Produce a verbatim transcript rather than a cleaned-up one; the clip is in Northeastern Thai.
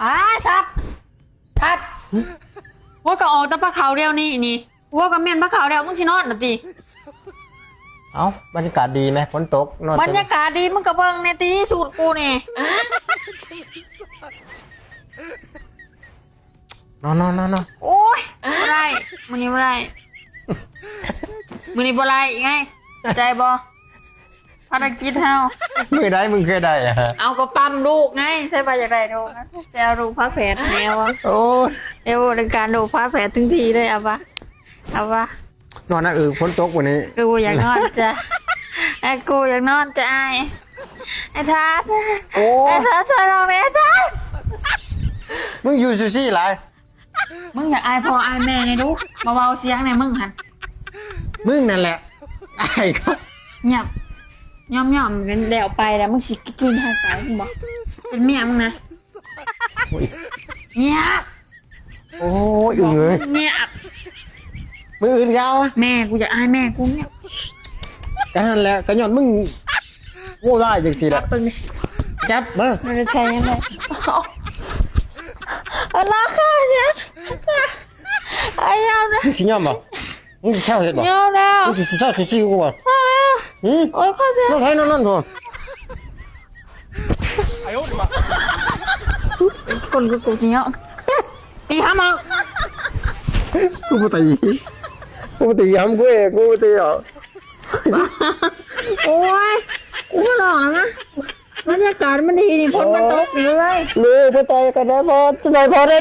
อ้ายทัด ทัด หัวก็ออกแต่ปลาขาวเดียวนี่นี่ หัวก็แม่นปลาขาวเดียว มึงสินอนน่ะติ เอ้า บรรยากาศดีไหม ฝนตก นอน บรรยากาศดี มึงก็เบิ่งแน่ติ สูตรกูนี่ นอนนอนนอนนอน โอ้ยบ่ได้ มื้อนี้บ่ได้ มื้อนี้บ่ได้ไง เข้าใจบ่ ภารกิจเฮา มือได้ มึงเคยได้อะ เอาก็ปั๊มลูกไง ใช่ป่ะ อยากได้ลูกนะ แต่เอาลูกพาแฝดแนวอะ โอ้ย เดี๋ยวบริการลูกพาแฝดถึงที่เลย เอาปะ เอาปะ นอนนะเออ ฝนตกวันนี้ กูอยากนอนจ้ะ ไอ้กูอยากนอนจ้ะ ไอ้ ไอ้ทัด โอ้ ไอ้ทัด ช่วยเราเลยไอ้ทัด มึงอยู่ซื่อๆหลาย มึงอยากอายพ่ออายแม่เนี่ยดู เบาๆเสียงเนี่ย มึงหัน มึงนั่นแหละ ไอ้ก็ เงียบ ย่อมย่อมๆ แล้วไปแล้ว มึงสิกินให้ไป มึงบอก เป็นเมียมึงนะ โอ้ย เงียบ โอ้ยอึ่งเลย เงียบ มืออื่นก็เอา แม่กูอยากอายแม่กูเนี่ย ก็นั่นแหละก็ย้อนมึงโวยวายจังสิแห รั ละ บเป็น จับมา มันจะใช้ยังไงเอาละค่ะเนี่ยไอ้ยาวนะ มึงสิยอมบ่มึงสิเช่าเห็ดบ่ ยาวแล้ว มึงสิเช่าซื่อๆกูบ่ เศร้าแล้ว หืม โอ้ยข้อเสีย นอนไทยนอนนั่นบ่ คนกูกูจริงอ่ะตีห้ามเอา กูบ่ตีกูบ่ตีย้ำกูเองกูบ่ตีหรอก โอ้ย กูก็หลอกแล้วนะ บรรยากาศมันดีนี่ ฝนมันตกอยู่เลย เลยพอใจกันได้พอใจพอได้